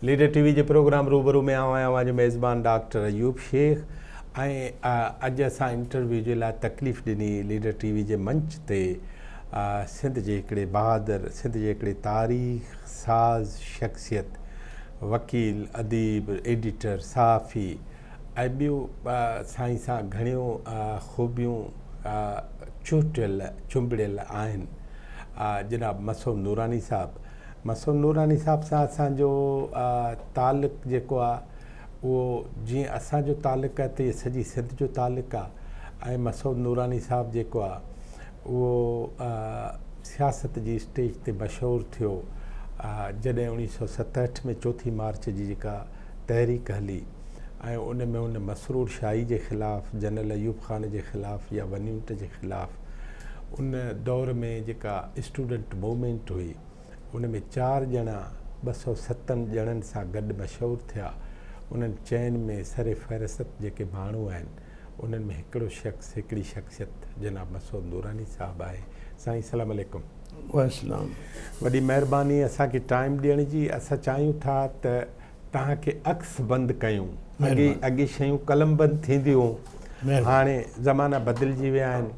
Leader ٽي V جي programme روبرو ۾ آئون آهيان اوهان جو ميزبان ڊاڪٽر ايوب شيخ ۽ اڄ اسان انٽرويو جي لاء تڪليف ڏني ليڊر ٽي وي جي منچ تي سنڌ جي هڪڙي بهادر سنڌ جي هڪڙي تاريخ ساز شخصيت وڪيل اديب ايڊيٽر صحافي ۽ ٻيون سائين سان گهڻيون خوبيون چهٽيل چنبڙيل آهن جناب مسعود نوراني صاحب مسعود نوراني صاحب سان اسان جو تعلق جيڪو آ اهو جيئن اسان جو تعلق آ تيئن سڄي سنڌ جو تعلق آ ۽ مسعود نوراني صاحب جيڪو آ اهو سياست جي اسٽيج تي مشهور ٿيو جڏهن 1967 ۾ چوٿين مارچ جي جيڪا تحريڪ هلي ۽ ان ۾ ان مسرور شاهي جي خلاف جنرل ايوب خان جي خلاف يا ون يونٽ جي خلاف ان دور ۾ جيڪا اسٽوڊنٽ موومينٽ هئي ان ۾ چار ڄڻا 207 ڄڻن سان گڏ مشهور ٿيا. انهن چئن ۾ سر فهرست جيڪي ماڻهو آهن انهن ۾ هڪڙو شخص هڪڙي شخصيت جناب مسعود نوراني صاحب آهي. سائين سلام عليڪم. وعليڪم. وڏي مهرباني اسان کي ٽائيم ڏيڻ جي. اسان چاهيون ٿا ته توهان کي عڪس بند ڪيون. اڳي اڳي شيون قلم بند ٿينديون هيون هاڻي زمانا بدلجي ويا آهن.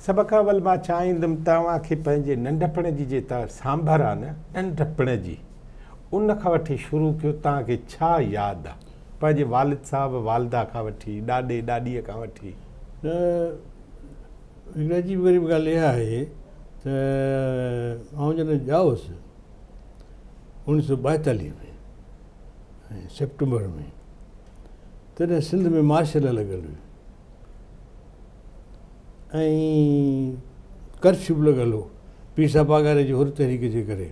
سڀ کان اول مان چاهيندم ته اوهان کي پنهنجي ننڍپڻ جي جيتا سانڀر آ نه ننڍپڻ جي ان کان وٺي شروع ڪيو توهان کي ڇا ياد آ پنهنجي والد صاحب والده کان وٺي ڏاڏي ڏاڏيء کان وٺي. ته هڪڙي عجيب غريب ڳالهه اها آهي ته آئون جڏهن ڄائوس 1942 ۾ ۽ سيپٽمبر ۾ تڏهن سنڌ ۾ مارشل لڳل هئي. ۽ ڪرفيو به لڳل هو پير صاحب پاڳاري جي حر تحريڪ جي ڪري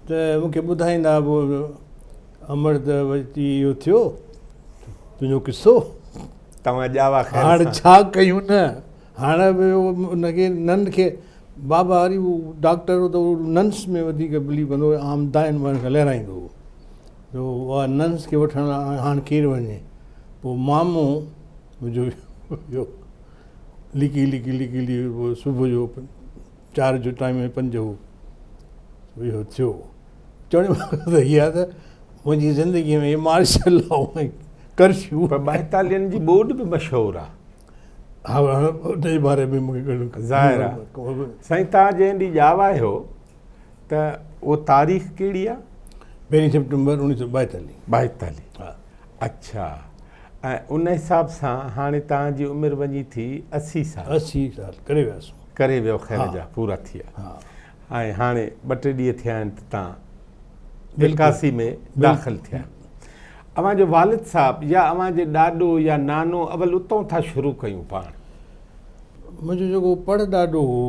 ته مون کي ٻڌائيندا پوء امڙ ته وري اهو ٿيو تنهنجو قصو توهان ڄاوا خير هاڻ ڇا ڪيون نه هاڻ به ان کي نن کي بابا وري هو ڊاڪٽر هو ته ننس ۾ وڌيڪ بليو ڪندو هو عام دائن وائن کان لهرائيندو هو ته اها ننس کي وٺڻ لاء هاڻ ڪير وڃي پوء مامو منهنجو ويو لڪي لڪي لڪي لڪي پوء صبح جو چار جو ٽائيم ۽ پنج هو اهو ٿيو چوڻ جو مقصد هي آهي ته منهنجي زندگيء ۾ مارشل لا ۽ ڪرفيو پر ٻائيتالين جي ٻوڏ به مشهور آهي. ها ان جي باري ۾ مون کي گهڻو ظاهر آهي. سائين توهان جنهن ڏينهن ڄاوا آهيو ته اهو تاريخ ڪهڙي آهي؟ پهرين سيپٽمبر 1942. 42 ها. اڇا ۽ ان حساب سان هاڻي توهان جي عمر وڃي ٿي 80 سال. 80 سال ڪري وياسون. ڪري ويو خير جا پورا ٿي ويا. ها. ۽ هاڻي ٻه ٽي ڏينهن ٿيا آهن ته توهان 81 ۾ داخل ٿيا. اوهان جو والد صاحب يا اوهان جي ڏاڏو يا نانو اول اتئون ٿا شروع ڪيون پاڻ. منهنجو جيڪو پڙ ڏاڏو هو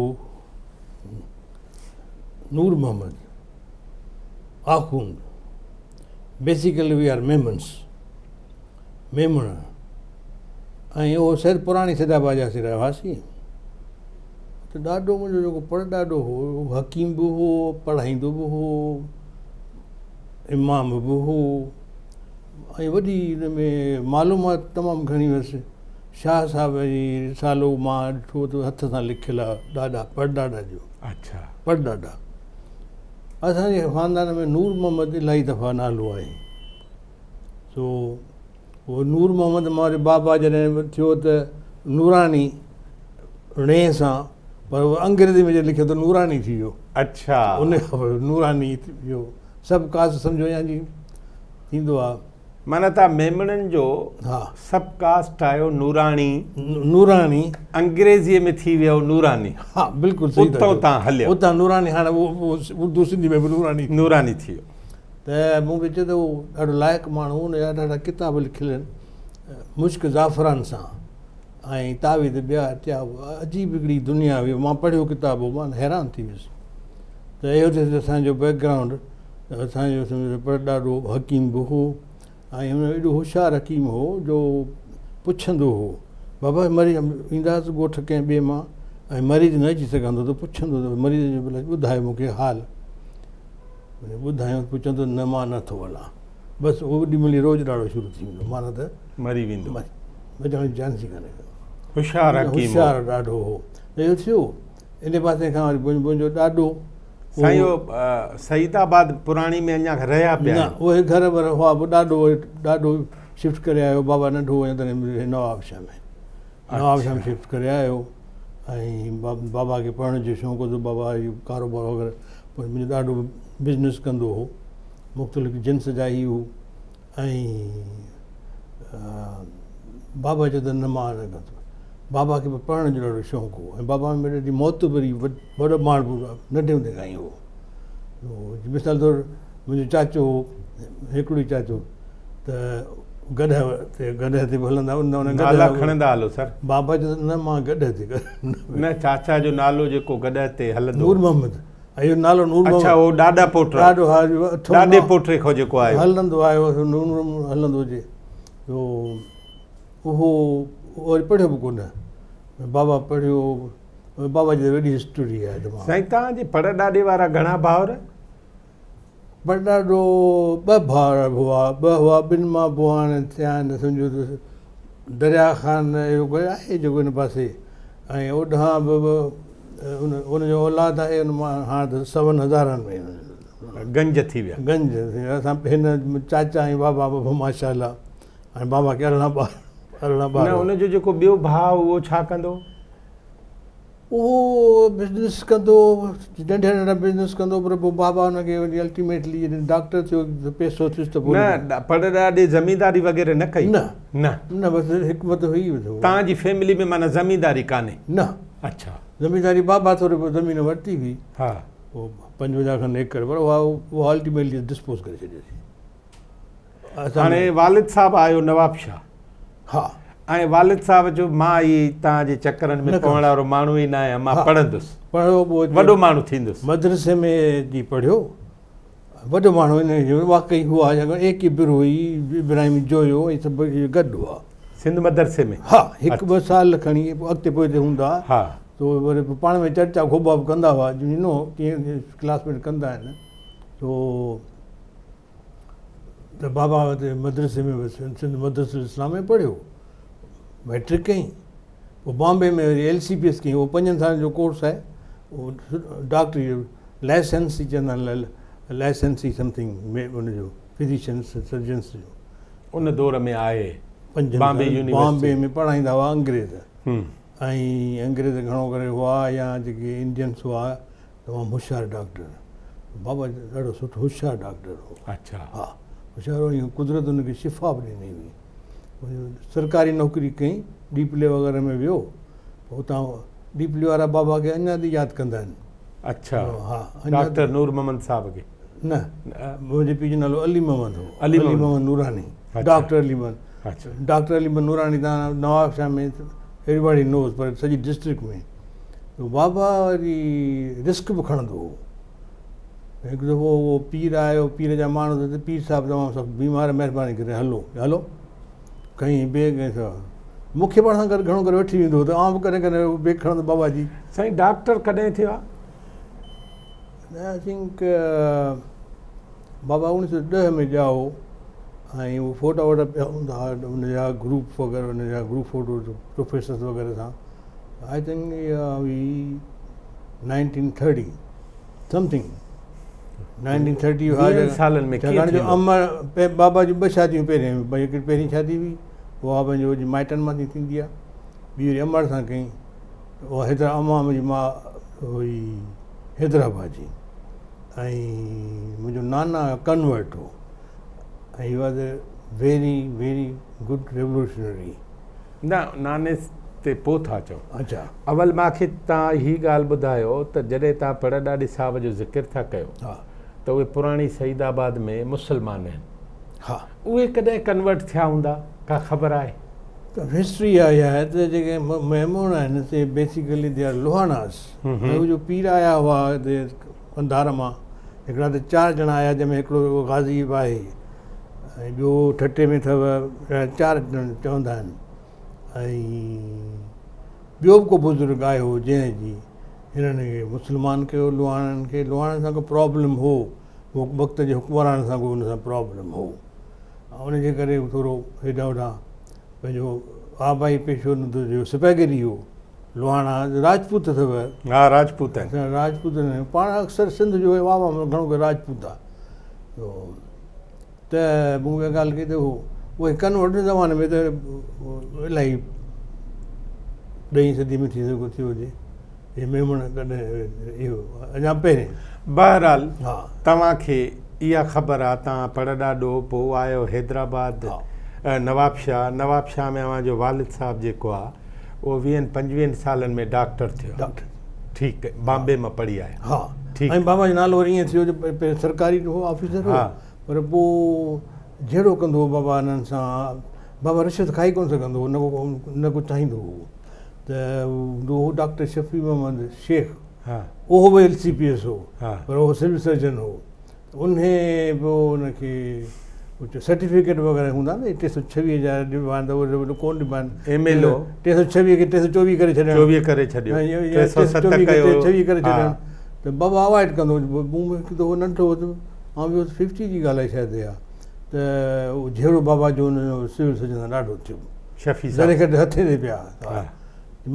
Noor Muhammad Akhund basically we are Memons Memon ۽ اهو سيد پراڻي سيد آباد جا اسين رهواسي ته ڏاڏو منهنجو جيڪو پڙ ڏاڏو هو اهو حڪيم به هو پڙهائيندو به هو امام به هو ۽ وڏي ان ۾ معلومات تمام گهڻي هيس شاهه صاحب جي رسالو مان ڏٺو ته هٿ سان لکيل آهي ڏاڏا پڙڏاڏا جو. اڇا. پڙڏاڏا. اسان جي خاندان ۾ نور محمد الاهي دفعا نالو آهي. سو اهو نور محمد مان وري بابا جڏهن ٿيو ته نوراني ڻي سان پر اهو انگريزي ۾ جڏهن لکيو ته نوراني ٿي ويو. اڇا. ان کان پوء نوراني ٿي ويو. سب ڪاسٽ سمجهو يا جي ٿيندو آهي. معنيٰ ته ميمڻن جو سب ڪاسٽ آيو نوراڻي. نوراڻي. انگريزيء ۾ ٿي ويو نوراني. ها بلڪل صحيح ٿا چئو. اتان تان هليو. اتان نوراني هاڻ اهو اردو سنڌي ۾ به نوراني. نوراني ٿي ويو. ته مون کي چيو ته اهو ڏاڍو لائق ماڻهو هو ان جا ڏاڍا ڪتاب لکيل آهن مشڪ زعفران سان ۽ تعويذ ٻيا ٽيا عجيب هڪڙي دنيا هئي مان پڙهيو ڪتاب هو مان حيران ٿي ويس ته اهو ته اسان جو بيڪ گرائونڊ اسان جو سمجهو پر ڏاڏو حڪيم به هو ۽ هن ايڏو هوشيار حڪيم هو جو پڇندو هو بابا مريض ايندا هئس ڳوٺ ڪنهن ٻئي مان ۽ مريض نه اچي سگهندو ته پڇندو ته مريض جو ڀلا ٻڌايو مون کي حال ٻڌايو پڇندو نه مان نه ٿو هلان بس اوڏي مهل روز ڏاڙو شروع ٿي ويندو معنيٰ ته مري ويندو بچڻ جي چانس ئي ڪانه هوشيار حڪيم هوشيار ڏاڍو هو اهو ٿيو ان پاسي کان وري منهنجو ڏاڏو سائين اهو سعيد آباد پراڻي ۾ اڃا رهيا پيا نه اهي گهر ور هئا پوء ڏاڏو ڏاڏو شفٽ ڪري آيو بابا ننڍو هو تڏهن نوابشاهه ۾ نوابشاهه ۾ شفٽ ڪري آيو ۽ بابا کي پڙهڻ جو شوق هو بابا اهو ڪاروبار وغيره پوء منهنجو ڏاڏو بزنس ڪندو هو مختلف جنس جا هي هو ۽ بابا چيو ته نه مان نه ڪندس. بابا کي به پڙهڻ جو ڏاڍو شوق هو ۽ بابا ۾ ڏاڍي معتبري وڏو ماڻهو ننڍي هوندي کان ئي هو. مثال طور منهنجو چاچو هو هڪڙو ئي چاچو ته گڏهه تي گڏهه تي به هلندا هوندا هئا. نالا کڻندا هلو سر. بابا چيو ته نه مان گڏهه تي نه چاچا جو نالو جيڪو گڏهه تي هلندو نور محمد. اهو نالو نور محمد. اڇا اهو ڏاڏا پوٽا. ڏاڏو ها جو اٺون ڏاڏي پوٽي کان جيڪو آيو. هلندو آيو نور محمد هلندو هجي تو اهو وري پڙهيو به ڪونه بابا پڙهيو بابا جي وڏي هسٽري آهي تمام. سائين توهان جي پڙ ڏاڏي وارا گهڻا ڀائر؟ پڙ ڏاڏو ٻه ڀائر هئا ٻه هئا ٻن مان پوء هاڻي ٿيا آهن سمجهو ته دريا خان اهو ڪوئي آهي جيڪو هن پاسي ۽ اوڏانهن به ان ان جو اولاد آهي ان مان هاڻ ته سون هزارن ۾ گنج ٿي ويا. گنج ٿي ويا. اسان هن چاچا ۽ بابا به ماشاء الله ۽ بابا کي 18 ٻار 18 ٻار نه ان جو جيڪو ٻيو ڀاء اهو ڇا ڪندو؟ اهو بزنس ڪندو ننڍا ننڍا بزنس ڪندو پر پوء بابا ان کي وري الٽيميٽلي جڏهن ڊاڪٽر ٿيو پيسو ٿيس ته پوء نه پڙ ڏاڏي زمينداري وغيره نه ڪئي؟ نه نه نه بس حڪمت هئي. توهان جي فيملي ۾ معنيٰ زمينداري ڪانهي؟ نه. اڇا. زمينداري بابا ٿوري بهت زمين ورتي هئي. ها. پوء 55 کن ايڪڙ پر اها اها الٽيميٽلي ڊسپوز ڪري ڇڏيوسين. هاڻي والد صاحب آيو نواب شاهه. ها. ۽ والد صاحب چيو مان هي توهان جي چڪرن ۾ پوڻ وارو ماڻهو ئي نه آهيان مان پڙهندس. پڙهيو پوء وڏو ماڻهو ٿيندس. مدرسي ۾ جي پڙهيو وڏو ماڻهو ان جو واقعي هو ڇاڪاڻ اي ڪي بروهي، ابراهيم جويو ۽ سڀ اهي گڏ هئا. سنڌ مدرسي ۾؟ ها هڪ ٻه سال کڻي پوء اڳتي پوئتي هوندا ها. تو وري پوء پاڻ ۾ چرچا خوبا به ڪندا هئا جيئن نو تيئن ڪلاس ميٽ ڪندا آهن تو ته بابا اتي مدرسي ۾ به سنڌ مدرسة الاسلام ۾ پڙهيو مئٽرڪ ڪيائين پوء بامبي ۾ وري ايل سي پي ايس ڪيائين اهو پنجن سالن جو ڪورس آهي اهو ڊاڪٽري جو لائسنس ئي چوندا آهن لائسنس ئي سمٿنگ ان جو فزيشنس سرجنس جو ان دور ۾ آهي پنجن بامبي يونيورسٽي بامبي ۾ پڙهائيندا هئا انگريز ۽ انگريز گهڻو ڪري هئا يا جيڪي انڊينس هئا تمام هوشيار ڊاڪٽر بابا ڏاڍو سٺو هوشيار ڊاڪٽر هو. اڇا. ها هوشيار هو ۽ قدرت هن کي شفا به ڏني هئي. سرڪاري نوڪري ڪئي ڏيپلي وغيره ۾ ويو اتان ڏيپلي وارا بابا کي اڃا تائين ياد ڪندا آهن. اڇا. ها ڊاڪٽر نور محمد صاحب کي. نه منهنجي پيء جو نالو علي محمد هو. علي محمد نوراني. ڊاڪٽر علي محمد. اڇا. ڊاڪٽر علي محمد نوراني تان نوابشاهه ۾ ايوريباڊي نوز پر سڄي ڊسٽرڪٽ ۾ بابا وري رسڪ به کڻندو هو. هڪ دفعو اهو پير آيو، پير جا ماڻهو ته پير صاحب تمام سخت بيمار مهرباني ڪري هلو هلو کڻي بيگ ۽ سڀ مون کي پاڻ سان گڏ گهڻو ڪري وٺي ويندو هو ته آئون به ڪڏهن ڪڏهن بيگ کڻندو بابا جي. سائين ڊاڪٽر ڪڏهن ٿيو آ؟ I think بابا 1910 ۾ ڄائو ۽ اهو فوٽا ووٽا پيا هوندا هئا ان جا گروپ وغيره ان جا گروپ فوٽو پروفيسرس وغيره سان I think اها هئي 1930 سمٿنگ 1930 ويهن سالن ۾ ڪيئن ڇاڪاڻ جو ٿيندو؟ امڙ بابا جون ٻه شاديون پهرين هڪڙي پهرين شادي هئي اها پنهنجو مائٽن مان ٿي ٿيندي آهي ٻي وري امڙ سان ڪئي اها حيدر امان منهنجي ماء هئي حيدرآباد جي ۽ منهنجو نانا ڪنورٽ هو ۽ he was a very very good revolutionary. نه ناني تي پوء ٿا چئون. اڇا. اول مان کي توهان هي ڳالهه ٻڌايو ته جڏهن توهان پڙ ڏاڏي صاحب جو ذڪر ٿا ڪيو ها. ته اهي پراڻي سعيد آباد ۾ مسلمان آهن. ها. اهي ڪڏهن ڪنورٽ ٿيا هوندا ڪا خبر آهي؟ ته هسٽري اها آهي ته جيڪي ميمڻ آهن سي بيسيڪلي the R لوهاڻاس ۽ اهي جو پير آيا هئا هتي قنڌار مان هڪڙا ته چار ڄڻا آيا جنهن ۾ هڪڙو غازي به آهي ۽ ٻيو ٺٽي ۾ اٿو چار چوندا آهن ۽ ٻيو به ڪو بزرگ آيو هو جنهن جي هنن کي مسلمان ڪيو لوهاڻن کي لوهاڻن سان ڪو پرابلم هو وقت جي حڪمرانن سان ڪو ان سان پرابلم هو ان جي ڪري ٿورو هيڏانهن هوڏانهن پنهنجو آبائي پيشو جو سپاهيگري هو. لوهاڻا راجپوت اٿو. ها راجپوت آهن. راجپوت آهن. پاڻ اڪثر سنڌ جو عوام گهڻو ڪري راجپوت آهي. ته مون اها ڳالهه ڪئي ته هو اهي ڪن وڏن زماني ۾ ته الاهي ڏهين صدي ۾ ٿي سگهو ٿيو هجي هي ميمڻ ڪڏهن اهو اڃا پهرين. بهرحال توهان کي اها خبر آ توهان پڙ ڏاڏو پوء آيو حيدرآباد نوابشاهه نوابشاهه ۾ اوهان جو والد صاحب جيڪو آ اهو ويهن پنجويهن سالن ۾ ڊاڪٽر ٿيو آ. ڊاڪٽر ٺيڪ بامبي مان پڙهي آيا. ها ٺيڪ. ۽ بابا جو نالو وري ائين ٿيو جو پهرين سرڪاري هو آفيسر هو پر پوء جهيڙو ڪندو هو بابا انهن سان بابا رشوت کائي ڪونه سگهندو هو نه ڪو نه ڪو چاهيندو هو ته هوندو هو ڊاڪٽر شفيع محمد شيخ اهو به ايل سي پي ايس هو پر اهو سول سرجن هو انهي به ان کي ڪجهه سرٽيفڪيٽ وغيره هوندا نه 326 جا ڏبا آهن ته اهي ڪونه ڏبا آهن ايم ايل او 326 کي 324 ڪري ڇڏڻ 24 ڪري ڇڏيو 307 ڪيو 26 ڪري ڇڏڻ ته بابا اوائڊ ڪندو هو مون ۾ هڪ دفعو ننڍو هوس آئون به 50 جي ڳالهه آهي شايد اها ته جهيڙو بابا جو ان جو سول سرجن سان ڏاڍو ٿيو شفيع صاحب ذري گهٽ هٿين تي پيا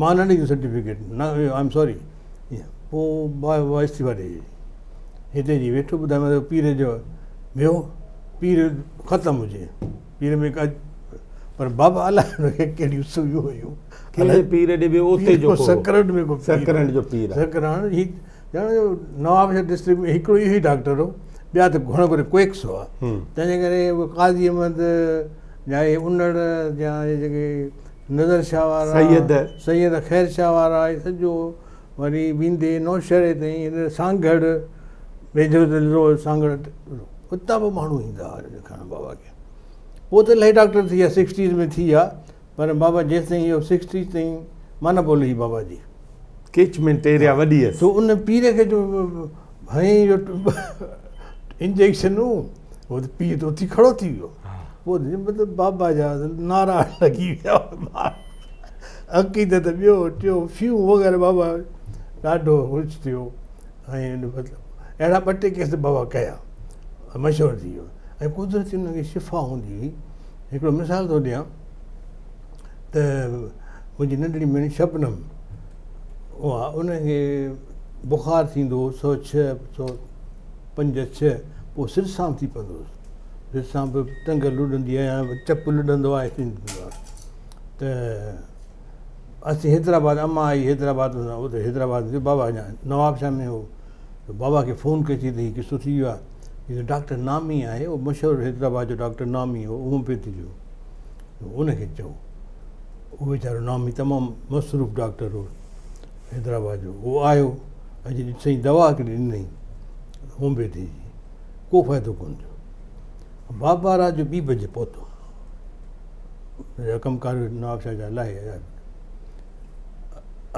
مان نه ڏني سرٽيفڪيٽ نه I am sorry پوء بابا استعيفا ڏئي هتي جي ويٺو ٻڌايو ته پير جو ويو پير ختم هجي پير ۾ ڪا پر بابا الائي هن کي ڪهڙيون سويون هيون ڪهڙي پير ڏي ويو اتي جو سڪرنڊ ۾ ڪو سڪرنڊ جو پير سڪرنڊ هي ڄڻ جو نواب شاهه ڊسٽرڪٽ ۾ هڪڙو اهو ئي ڊاڪٽر هو ٻيا ته گهڻو ڪري ڪوئڪس هئا تنهنجي ڪري قاضي احمد يا هي انڙ يا هي جيڪي نظر شاهه وارا سيد سيد خير شاهه وارا هي سڄو وري ويندي نوشهري تائين سانگهڙ ويجهو ضلعو سانگهڙ اتان به ماڻهو ايندا هئا ڏيکارڻ بابا کي پوء ته الاهي ڊاڪٽر ٿي ويا سڪسٽيز ۾ ٿي ويا پر بابا جيستائين اهو سڪسٽيز تائين معنيٰ بولي هئي بابا جي ڪيچمينٽ ايريا وڏي هيس سو ان پير کي جو هنئي جو انجيڪشنون هو ته پير ته اٿي کڙو ٿي ويو پوء مطلب بابا جا نعرا لڳي ويا عقيدت ٻيو ٽيو فيون وغيره بابا ڏاڍو خوش ٿيو ۽ مطلب اهڙا ٻه ٽي ڪيس بابا ڪيا مشهور ٿي ويو ۽ قدرتي ان کي شفا هوندي هئي هڪڙو مثال ٿو ڏيان ته منهنجي ننڍڙي ڀيڻ شبنم اها ان کي بخار ٿيندو هو 106 105 6 پوء سرسام ٿي پوندو هوس سرسام به ٽنگ لڏندي آهي چپ لڏندو آهي ٿيندو آهي ته اسين حيدرآباد امان آئي حيدرآباد اتي حيدرآباد ٿيو بابا اڃا نواب شاهه ۾ هو ته بابا کي فون ڪئي ٿي ته هي قصو ٿي ويو آهي هي ڊاڪٽر نامي آهي اهو مشهور حيدرآباد جو ڊاڪٽر نامي هو هوميوپيٿي جو ان کي چئو اهو ويچارو نامي تمام مصروف ڊاڪٽر هو حيدرآباد جو اهو آيو اچي ڏسئي دوا هڪڙي ڏنئي هوميوپيٿي جي ڪو فائدو ڪونه ٿيو بابا رات جو ٻي بجي پهتو ڪم ڪار نواب شاهه جا لاهي آيا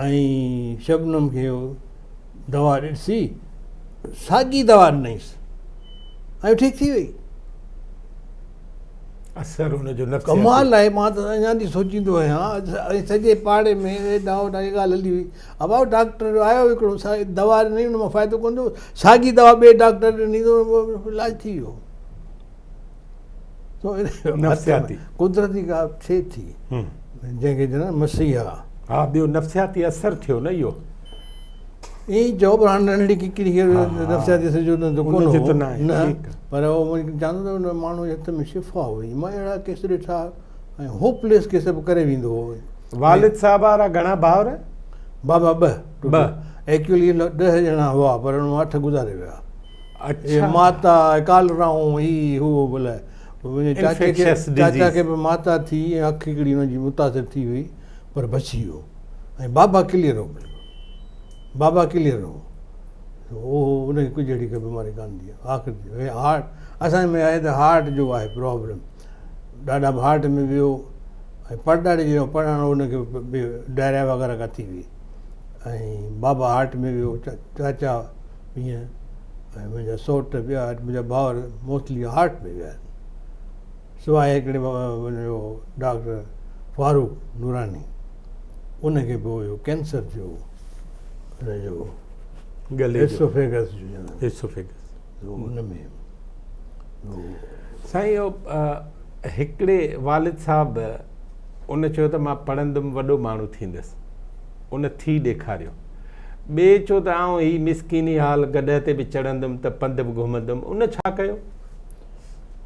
۽ شبنم کي دوا ڏسي ساڳي دوا ڏنائينس ۽ ٺيڪ ٿي وئي. اثر ان جو نفسياتي ڪمال آهي مان ته اڃا تائين سوچيندو آهيان ۽ سڄي پاڙي ۾ هيڏانهن هوڏانهن اها ڳالهه هلي وئي ابا ڊاڪٽر آيو هڪڙو دوا ڏني ان مان فائدو ڪونه ٿيو ساڳي دوا ٻئي ڊاڪٽر ڏني ته علاج ٿي ويو. نفسياتي قدرتي ڳالهه ٿئي ٿي جنهن کي چوندا مسيحا. ها ٻيو نفسياتي اثر ٿيو نه اهو. ائين چئو پر هاڻي ننڍڙي ڪڪڙي کي نفسياتي اثر جو ته ڪونه هو نه پر اهو مون چوان ٿو ته ان ماڻهو جي هٿ ۾ شفا هئي مان اهڙا ڪيس ڏٺا ۽ هوپ ليس ڪيس به ڪري ويندو هو. والد صاحب وارا گهڻا ڀائر؟ بابا ٻه ٻه ايڪچوئلي ڏهه ڄڻا هئا پر ان مان اٺ گذاري ويا. اهي ماتا ڪالرائون هي هو بلا منهنجي چاچي کي چاچا کي به ماتا ٿي ۽ اک هڪڙي هن جي متاثر ٿي وئي پر بچي ويو ۽ بابا ڪليئر هو بلڪل بابا ڪليئر هو اهو ان کي ڪجهه اهڙي ڪا بيماري ڪانه ٿي آخر هارٽ اسان ۾ آهي ته هارٽ جو آهي پرابلم ڏاڏا به هارٽ ۾ ويو ۽ پڙڏاڏي جو پڙهڻ ان کي به ڊائريا وغيره ڪا ٿي وئي ۽ بابا هارٽ ۾ ويو چاچا ائين ۽ منهنجا سئوٽ ٻيا منهنجا ڀائر موسٽلي هارٽ ۾ ويا آهن سواء هڪڙي منهنجو ڊاڪٽر فاروق نوراني ان کي به هيو ڪينسر ٿيو ان جو گلي ايسوفيگس جو ايسوفيگس ان ۾ سائين اهو هڪڙي والد صاحب ان چيو ته مان پڙهندم وڏو ماڻهو ٿيندس. ان ٿي ڏيکاريو. ٻئي چيو ته آئون هي مسڪيني حال گڏهه تي به چڙهندم ته پنڌ به گهمندم. ان ڇا ڪيو؟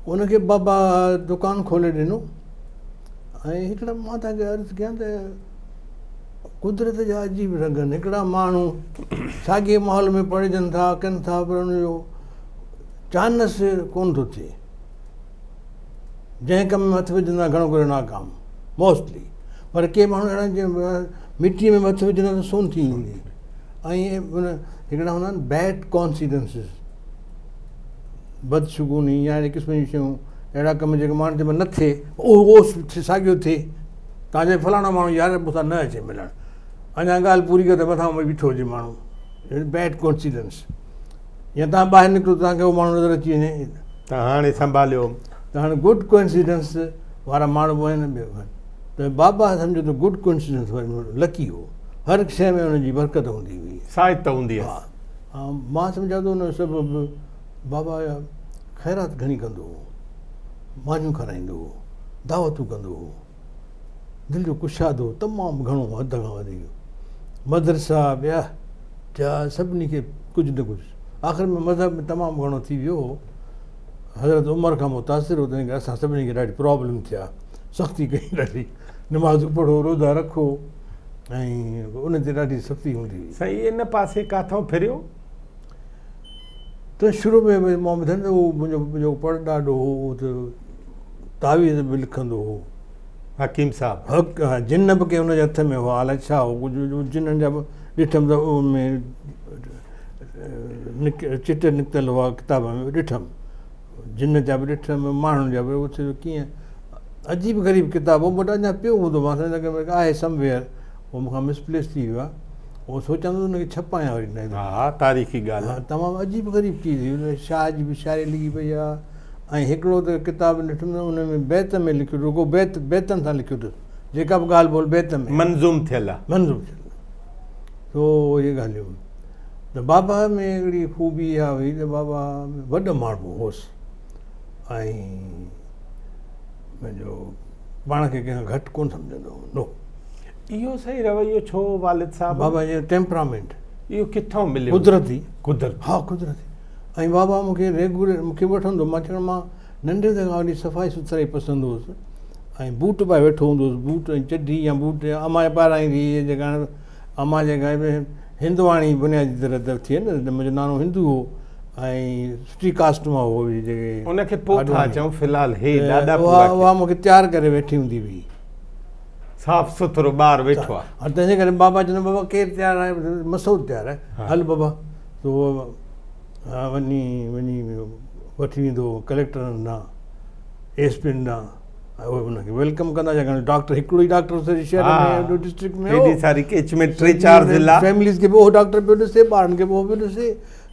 ان کي بابا دڪان کولي ڏنو ۽ هڪڙا مان توهان کي عرض ڪيان ته قدرت جا عجيب رنگ آهن. هڪڙا ماڻهو ساڳئي ماحول ۾ پڙهجن ٿا ڪن ٿا پر ان جو چانس ڪونه ٿو ٿئي. جنهن ڪم ۾ هٿ وجهندا گهڻو ڪري ناڪام موسٽلي پر ڪي ماڻهو اهڙا آهن جي مٽيء ۾ هٿ وجهندا ته سون ٿي ويندي ۽ هڪڙا هوندا آهن بيڊ ڪانسيڊنسز بدشگوني يا اهڙي قسم جون شيون اهڙا ڪم جيڪي ماڻهن چئبو نه ٿئي اهو ساڳيو ٿئي تان جي فلاڻا ماڻهو يار مون سان نه اچي ملڻ اڃا ڳالهه پوري ڪر ته مٿان بيٺو هجي ماڻهو بيڊ ڪوئنسيڊنس يا تان ٻاهر نڪرو تان کي اهو ماڻهو نظر اچي وڃي ته هاڻي سنڀاليو ته هاڻي گڊ ڪوئنسيڊنس وارا ماڻهو به آهن ٻيو آهن ته بابا سمجهو ته گڊ ڪوئنسيڊنس لڪي هو هر هڪ شيء ۾ ان جي برڪت هوندي هئي سائت هوندي هئس ها مان سمجهان ٿو ان جو سبب بابا خيرات گهڻي ڪندو هو مانيون کارائيندو هو دعوتون ڪندو هو دل جو ڪشادو تمام گهڻو حد کان وڌيڪ مدرسا ٻيا ٽيا سڀني کي ڪجهه نه ڪجهه آخر ۾ مذهب ۾ تمام گهڻو ٿي ويو هو حضرت عمر کان متاثر هو تنهن ڪري اسان سڀني کي ڏاڍي پرابلم ٿيا سختي ڪئي ڏاڍي نماز پڙهو روزا رکو ۽ ان تي ڏاڍي سختي هوندي هئي. سائين ان پاسي ڪاٿئون ڦريو؟ ته شروع ۾ مان ٻڌايم ته اهو منهنجو منهنجو پڙ ڏاڏو هو اهو ته تعويذ به لکندو هو. حڪيم صاحب. حق ها جن به ڪي ان جي هٿ ۾ هئا الائي ڇا هو ڪجهه جنن جا به ڏٺم ته ان ۾ چٽ نڪتل هئا ڪتاب ۾ ڏٺم جن جا به ڏٺم ماڻهن جا به اٿي ڪيئن عجيب غريب ڪتاب هو مون وٽ اڃا پيو هوندو مان سمجهان ٿو آهي سم ويئر اهو مون کان مس پليس ٿي ويو آهي اهو سوچان ٿو ان کي ڇپايان وري نه ها ها تاريخي ڳالهه آهي تمام عجيب غريب چيز هئي ان شاهه جي به شاعري لکي پئي آهي ۽ هڪڙو ته ڪتاب ڏٺم ته ان ۾ بيت ۾ لکيو رڳو بيت بيتن سان لکيو اٿس جيڪا به ڳالهه ٻولهه بيت ۾ منظوم ٿيل آهي منظوم ٿيل تو اهي ڳالهيون ته بابا ۾ هڪڙي خوبي اها هئي ته بابا وڏو ماڻهو هوس ۽ پنهنجو پاڻ کي ڪنهن کان گهٽ ڪونه سمجهندو هو. نو. اهو صحيح رويو ڇو هو والد صاحب؟ بابا جو ٽيمپرامينٽ. اهو ڪٿان مليو؟ قدرتي. قدرتي. ها قدرتي. ۽ بابا مون کي ريگولر مون کي وٺندو مان چوڻ مان ننڍي هوندي کان وٺي صفائي سٿرائي پسند هوس ۽ بوٽ پائي ويٺو هوندو هوس بوٽ ۽ چڍي يا بوٽ امان پارائيندي هئي جيڪا امان جيڪا هندواڻي بنيادي طرح ته ٿئي نه منهنجو نانو هندو هو ۽ سٺي ڪاسٽ مان هو جيڪي ان کي پوء ٿا اچون في الحال هي ڏاڏا پورا اها مون کي تيار ڪري ويٺي هوندي هئي صاف سٿرو ٻار ويٺو آهي ها تنهن جي ڪري بابا چوندو بابا ڪير تيار آهي مسعود تيار آهي هل بابا تو وڃي وڃي وٺي ويندو هو ڪليڪٽرن ڏانهن ايس پين ڏانهن ۽ اهي ان کي welcome ڪندا ڇاڪاڻ ڊاڪٽر هڪڙو ئي ڊاڪٽر سڄي شهر ۾ ڊسٽرڪٽ ۾ هيڏي ساري ڪيچمينٽ ٽي چار ضلع فيمليز کي به اهو ڊاڪٽر پيو ڏسي ٻارن کي به اهو پيو ڏسي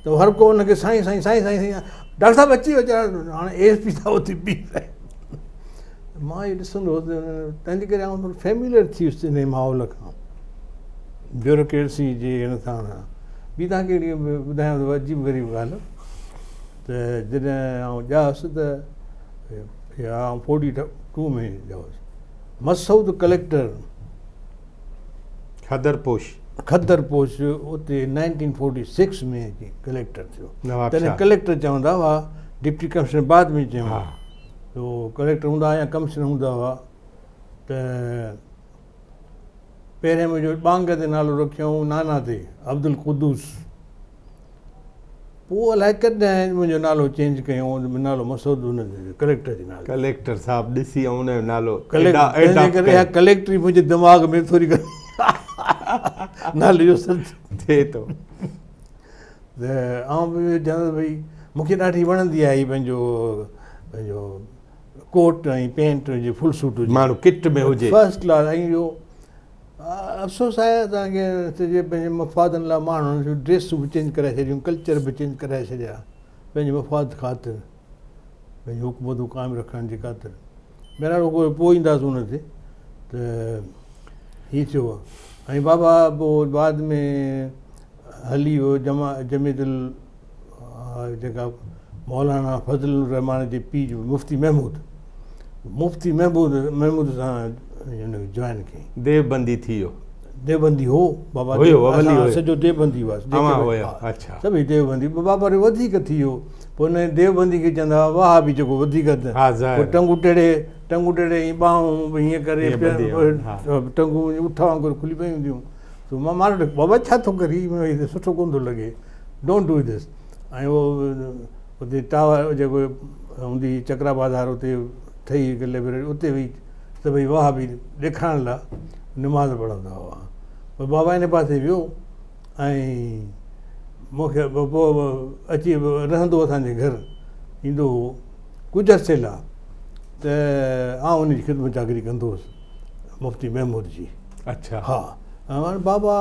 ته هر ڪو ان کي سائين سائين سائين سائين سائين ڊاڪٽر صاحب اچي ويو هاڻي ايس پي صاحب اٿي بيهي مان اهو ڏسندو هوس تنهن جي ڪري آئون ٿورو فيمليئر ٿي ويس ان ماحول کان بيوروڪريسي جي هن سان ٻي توهان کي هڪڙي ٻڌايان ٿو عجيب غريب ڳالهه ته جڏهن آئون ڄائس ته آئون فورٽي ٽو ۾ ڄائس مسعود ڪليڪٽر کدر پوش کدر پوش اتي نائنٽين فورٽي سڪس ۾ اچي ڪليڪٽر ٿيو تڏهن ڪليڪٽر چوندا هئا ڊپٽي ڪمشنر بعد ۾ چيو تو ڪليڪٽر هوندا هئا يا ڪمشنر هوندا هئا ته پهرين منهنجو ٻانگ تي نالو رکيائون نانا تي عبدالقدوس پوء الائي ڪڏهن منهنجو نالو چينج ڪيائون نالو مسعود ان ڪليڪٽر جي نالي ڪليڪٽر صاحب ڏسي ان جو نالو ڪليڪٽر ڪليڪٽري منهنجي دماغ ۾ ٿوري نالي جو اثر ٿئي ٿو ته آئون به چوان ڀئي مونکي ڏاڍي وڻندي آهي پنهنجو پنهنجو ڪوٽ ۽ پينٽ هجي فل سوٽ هجي ماڻهو ڪٽ ۾ هجي فرسٽ ڪلاس ۽ اهو افسوس آهي اسان کي جي پنهنجي مفادن لاء ماڻهن جون ڊريسون به چينج ڪرائي ڇڏيون ڪلچر به چينج ڪرائي ڇڏيا پنهنجي مفاد خاطر پنهنجي حڪومتون قائم رکڻ جي خاطر بهرحال اهو پوء اينداسون ان تي ته هي ٿيو ۽ بابا پوء بعد ۾ هلي ويو جمع جمعيت جيڪا مولانا فضل الرحمان جي پيء جو مفتي محمود مفتي محمود محمود سان جوائن ڪيائين ديوبندي ٿي ويو. ديوبندي هو بابا هيو اولي هيو سڄو ديوبندي هئا اوهان هيا اڇا سڀئي ديوبندي بابا وري وڌيڪ ٿي ويو پوء ان ديوبندي کي چوندا هئا وهابي جيڪو وڌيڪ پوء ٽنگون ٽيڙي ٽنگون ٽيڙي ائين ٻانهون به هيئن ڪري ٽنگون اٺ وانگر کلي پيون هونديون سو مان مارو بابا ڇا ٿو ڪرين هي سٺو ڪونه ٿو لڳي don't do this ۽ اهو اتي ٽاور جيڪو هوندي هئي چڪرا بازار اتي ٺهي هڪ لئبريري اتي ويهي سڀئي وهابي ڏيکارڻ لاء نماز پڙهندا هئا پوء بابا ان پاسي ويو ۽ مون کي پوء اچي رهندو اسان جي گهر ايندو هو ڪجهه عرصي لاء ته آئون ان جي خدمت چاڪري ڪندو هوس مفتي محمود جي اڇا ها هاڻ بابا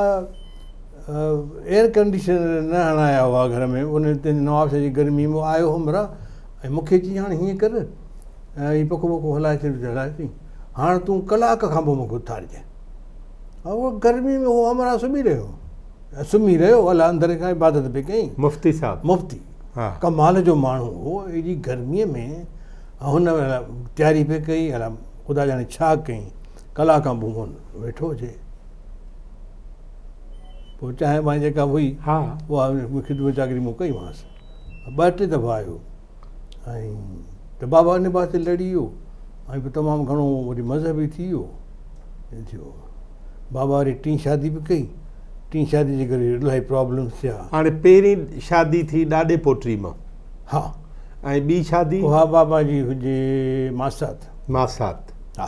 ايئر ڪنڊيشنر نه هڻايا هئا گهر ۾ ان تي نوابشاهه جي گرمي ۾ آيو همراهه ۽ مون کي چيائين هاڻ هيئن ڪر هي پکو بکو هلائي ڇڏ هلائي ٿي هاڻ تون ڪلاڪ کان پوء مون کي اٿارجانء اهو گرمي ۾ اهو همراهه سمهي رهيو سمهي رهيو الله اندر کان عبادت پئي ڪئي مفتي صاحب مفتي ها ڪمال جو ماڻهو هو ايڏي گرمي ۾ هن تياري پئي ڪئي الا خدا ڄاڻي ڇا ڪئي ڪلاڪ کان پوء ويٺو هجي پوء چانهه بانهه جيڪا هئي ها اها خدمت چاڪري مون ڪئي مانس ٻه ٽي دفعا آيو ۽ ته بابا ان پاسي لڙي ويو ۽ پوء تمام گهڻو وري مذهبي ٿي ويو ٿيو بابا وري ٽين شادي به ڪئي ٽين شادي جي ڪري الاهي پرابلمس ٿيا. هاڻي پهرين شادي ٿي ڏاڏي پوٽري مان. ها. ۽ ٻي شادي؟ اها بابا جي هجي ماسات. ماسات. ها.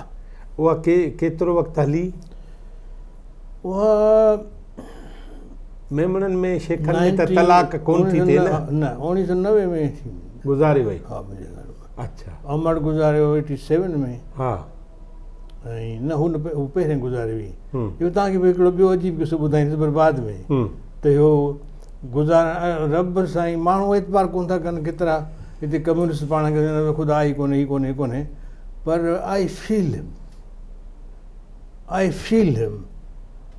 اها ڪي ڪيترو وقت هلي؟ اها ميمڻن ۾ شيخن ۾ ته طلاق ڪون ٿي ٿئي نه؟ نه 1990 ۾ ٿي. گذاري وئي. ها منهنجي گهر ۾. اڇا. امڙ گذاريو 87 ۾. ها. ۽ نه هو نه هو پهرين گذاري وئي. اهو توهان کي به هڪڙو ٻيو عجيب قصو ٻڌائيندس پر بعد ۾. ته اهو گذارڻ رب سائين ماڻهو اعتبار ڪون ٿا ڪن ڪيترا هتي ڪميونسٽ پاڻ کي خدا ئي ڪونهي هي ڪونهي هي ڪونهي پر آئي فيل هم آئي فيل هم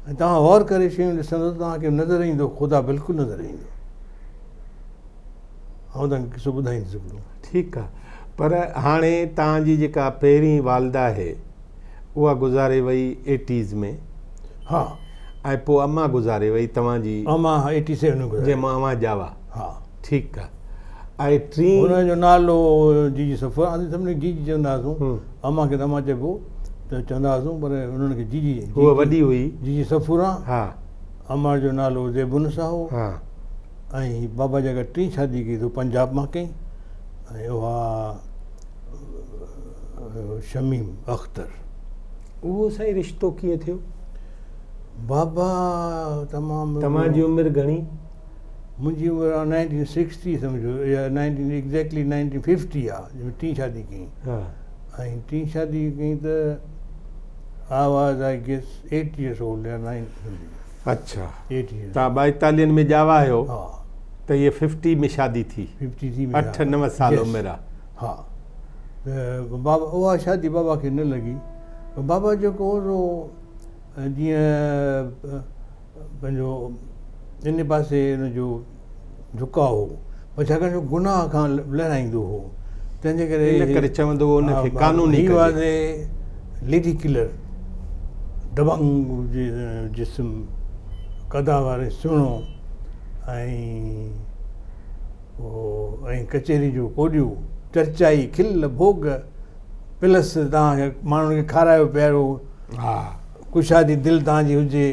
۽ توهان غور ڪري شيون ڏسندو ته توهان کي نظر ايندو خدا بلڪل نظر ايندو. آئون توهان کي قصو ٻڌائيندس هڪڙو. ٺيڪ آ پر هاڻي توهان جي جيڪا پهرين والده آهي اها گذاري وئي ايٽيز ۾. ها. ۽ پوء امان گذاري وئي توهان جي. امان ها ايٽي سيون ۾ گذاري. جنهن مان اوهان ڄاوا. ها. ٺيڪ آ ۽ ٽين. هن جو نالو جي جي صفر اسين سڀني کي جي جي چوندا هئاسون امان کي ته امان چئبو ته چوندا هئاسون پر انهن کي جي جي. هوء وڏي هئي. جي جي صفوران. ها. امان جو نالو زيب النساء هو. ها. ۽ بابا جيڪا ٽين شادي ڪئي سو پنجاب مان ڪئي ۽ اها شميم اختر. اهو سائين رشتو ڪيئن ٿيو؟ بابا تمام توهان جي عمر گهڻي؟ منهنجي عمر نائنٽين سڪسٽي سمجهو يا نائنٽين ايگزيڪٽلي نائنٽين ففٽي آ جنهن ۾ ٽين شادي ڪئي ۽ ٽين شادي ڪئي ته I was I guess eight years old يا نائن اڇا توهان ٻائيتاليهن ۾ ڄاوا آهيو ته هيء ففٽي ۾ شادي ٿي اٺ نو سال عمر آ. ها ته بابا اها شادي بابا کي نه لڳي بابا جيڪو هو سو جيئن پنهنجو ان پاسي ان جو جهڪاء هو پر ڇاڪاڻ جو گناهه کان لهرائيندو هو تنهن جي ڪري ان ڪري چوندو هو ان کي قانوني ڪجي. He was a lady killer دبنگ جسم قدآور ۽ سهڻو ۽ ۽ ڪچهري جو ڪوڏيو چرچائي کل ڀوڳ پلس توهان کي ماڻهن کي کارايو پياريو ها ڪشادي دل توهان جي هجي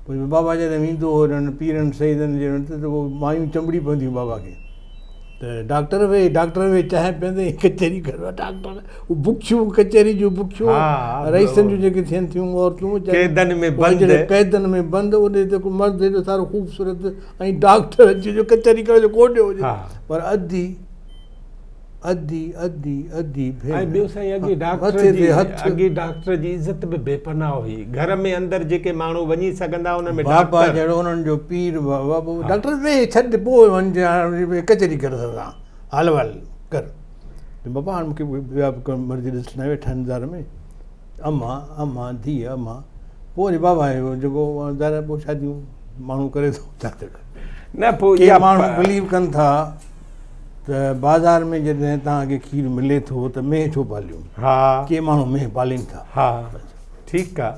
پوء بابا جڏهن ويندو هو انهن پيرن سيدن جي وٽ ته پوء مايون چنبڙي پونديون بابا کي ته ڊاڪٽر ويهه ڊاڪٽر ويهه چانهه پيئندي ڪچهري ڪر ڊاڪٽر هو بکيون ڪچهري جون بکيون رئيسن جون جيڪي ٿين ٿيون عورتون قيدن ۾ بند قيدن ۾ بند ان تي ڪو مرد ايڏو سارو خوبصورت ۽ ڊاڪٽر اچي جو ڪچهري ڪرڻ جو ڪوڏيو هجي پر ادي ادي ادي ادي ڀيڻ. ۽ ٻيو سائين اڳي ڊاڪٽر جي اڳي ڊاڪٽر جي عزت به بي پناهه هئي گهر ۾ اندر جيڪي ماڻهو وڃي سگهندا انهن ۾ ڊاڪٽر بابا جهڙو انهن جو پير بابا ڊاڪٽر ويهه ڇڏ پوء وڃ ڪچهري ڪر اسان سان حال احوال ڪر بابا هاڻ مونکي ٻيا به مرض ڏسڻا ويٺا آهن انتظار ۾ امان امان ڌيء امان پوء وري بابا آيو جيڪو ظاهر آهي پوء شاديون ماڻهو ڪري ٿو ڇا ٿو ڪري نه پوء ڪي ماڻهو بليو ڪن ٿا ته بازار ۾ جڏهن توهان کي کير ملي ٿو ته مينهن ڇو پاليون ها ڪي ماڻهو مينهن پالين ٿا ها ٺيڪ آ.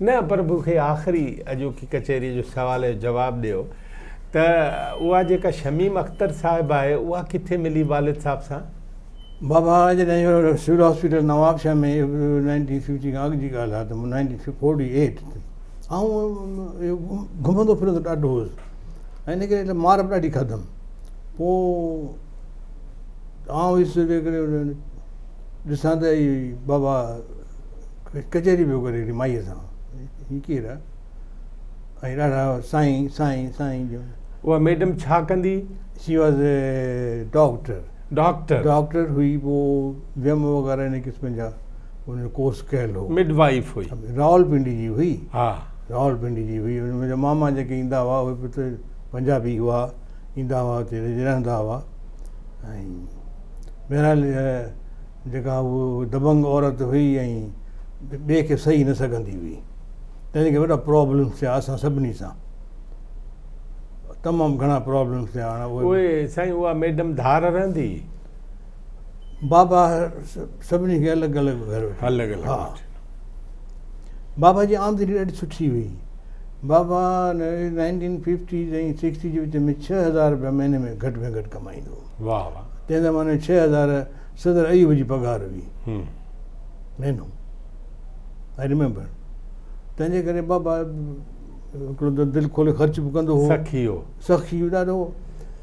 نه پر مون کي آخري اڄوڪي ڪچهريء جو سوال جو جواب ڏيو ته اها جيڪا شميم اختر صاحب آهي اها ڪٿي ملي والد صاحب سان؟ بابا جڏهن سول هاسپيٽل نوابشاهه ۾ 1950 کان اڳ جي ڳالهه آهي ته 1948 تي آئون گهمندو ڦرندو ڏاڍو هوس ۽ ان ڪري مار به ڏاڍي کاڌم پوء آئون هيس جيڪڏهن ڏسان ته هي بابا ڪچهري پيو ڪري هڪڙي مائيء سان هي ڪير آهي ۽ ڏاڍا سائين سائين سائين جو اها ميڊم ڇا ڪندي؟ She was a doctor. Doctor. Doctor هئي پوء ويم وغيره ان قسم جا ان جو ڪورس ڪيل هو. مڊ وائيف هئي. راولپنڊي جي هئي. ها. راولپنڊي جي هئي. منهنجا ماما جيڪي ايندا هئا اهي به پنجابي هئا ايندا هئا اتي رهندا هئا ۽ بهرحال جيڪا هوء دبنگ عورت هئي ۽ ٻئي کي سهي نه سگهندي هئي تنهن ڪري وڏا پرابلمس ٿيا اسان سڀني سان تمام گهڻا پرابلمس ٿيا هاڻي اهي سائين اها ميڊم ڌار رهندي بابا سڀني کي الڳ الڳ گهر الڳ الڳ ها بابا جي آمدني ڏاڍي سٺي هئي بابا 1950 ۽ 60 جي وچ ۾ 6000 روپيا مهيني ۾ گهٽ ۾ گهٽ ڪمائيندو هو واهه واهه تنهن زماني ۾ 6000 صدر ايوب جي پگهار هئي مهينو I remember تنهن جي ڪري بابا هڪڙو ته دل کولي خرچ به ڪندو هو سخي هو سخي ڏاڍو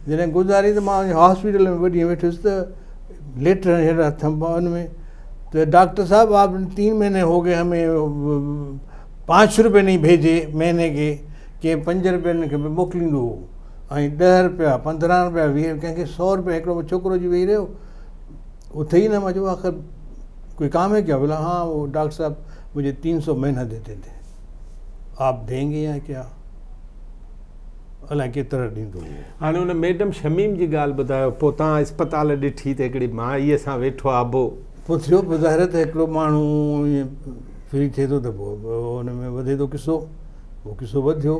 جڏهن گذاري ته مان هاسپيٽل ۾ ٻه ڏينهن ويٺس ته ليٽر هيٺ هٿ ان ۾ ته ڊاڪٽر صاحب آپ تين مهيني هو گئي همي پانچ روپي نهين ڀيجي مهيني کي ڪي پنج روپين کي به موڪليندو هو ۽ ڏهه روپيا پندرهن روپيا ويهه ڪنهن کي سو روپيا هڪڙو ڇوڪرو جي ويهي رهيو اٿي ئي نه مان چيو آخر ڪوئي ڪام هي ڪيا بولا ها وہ ڊاڪٽر صاحب مجھي تين سو مهينا ديتي ٿي آپ دينگي يا ڪيا الائي ڪيترا ڏيندو هو. هاڻي ان ميڊم شميم جي ڳالهه ٻڌايو پوء توهان اسپتال ڏٺي ته هڪڙي مائيء سان ويٺو آ ابو. پوء ٿيو پوء ظاهر آهي ته هڪڙو ماڻهو ائين فري ٿئي ٿو ته پوء ان ۾ وڌي ٿو قصو پوء قصو وڌيو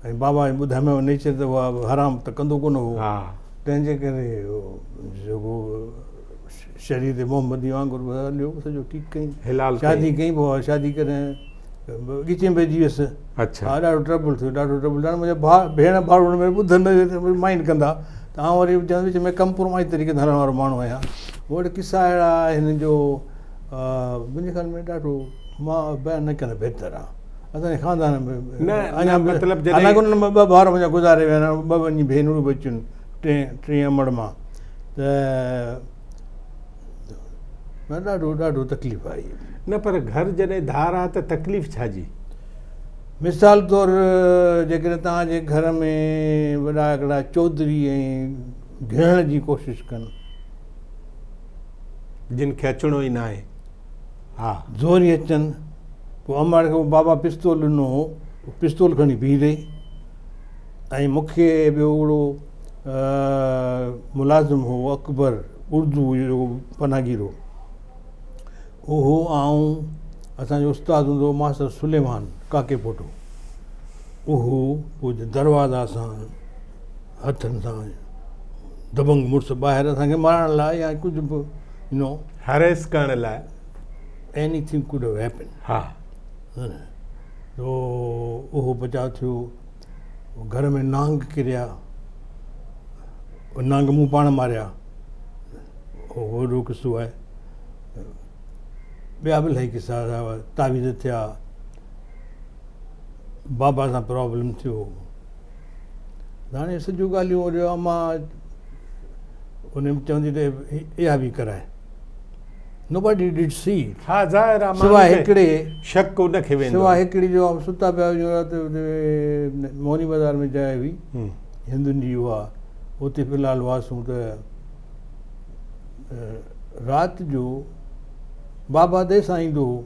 ۽ بابا ٻڌايومانو نيچر ته اها حرام ته ڪندو ڪونه هو تنهن جي ڪري جيڪو شريعت محمدي وانگر هليو سڄو ٺيڪ ڪئي حلال شادي ڪئي پوء شادي ڪري ڳچي ۾ پئجي ويس اڇا ها ڏاڍو ٽربل ٿيو ڏاڍو ٽربل ٿيو منهنجا ڀاء ڀيڻ ڀائر هن ۾ ٻڌن نه مائنڊ ڪندا ته آئون وري وچ ۾ ڪمپرومائز طريقي سان هلڻ وارو ماڻهو آهيان مون وٽ قصا اهڙا آهن جو منهنجي خيال ۾ ڏاڍو مان بيان نه ڪرڻ بهتر آهي اسان جي خاندان ۾ نه اڃا مطلب جڏهن حالانڪه انهن مان ٻه ڀائر منهنجا گذاري ويا آهن ٻه وڃي ڀينرون بچيون ٽين ٽين امڙ مان ته ڏاڍو ڏاڍو تڪليف آئي. نه پر گهر جڏهن ڌار آ ته تڪليف ڇا جي؟ مثال طور جيڪڏهن توهان جي گهر ۾ وڏا هڪڙا چوڌري ۽ گهڙڻ جي ڪوشش ڪن. جن کي اچڻو ئي ناهي. ها. زوري اچن. پوء امڙ کي بابا پستول ڏنو هو. پستول کڻي بيهي رهي ۽ مون کي ٻيو هڪڙو ملازم هو اڪبر اردو جو پناهگير هو. اهو آئون اسان جو استاد هوندو هو ماستر سليمان ڪاڪي پوٽو اهو پوء دروازا سان هٿن سان دبنگ مڙس ٻاهر اسان کي مارڻ لاء يا ڪجهه به نو هريس ڪرڻ لاء anything could have happen ها تو اهو بچاء ٿيو گهر ۾ نانگ ڪريا نانگ مون پاڻ ماريا اهو وڏو قصو آهي ٻيا به الاهي قصا تعويذ ٿيا بابا سان پرابلم ٿيو هاڻي سڄيون ڳالهيون وري امان ان ۾ چوندي ته اها به ڪرائي نوبڊي did سي ها ظاهر آ سواء هڪڙي شڪ ان کي ويندو سواء هڪڙي جو ستا پيا هجون رات موني بازار ۾ جاء هئي هندن جي اها اتي في الحال هئاسون ته رات جو بابا دير سان ايندو هو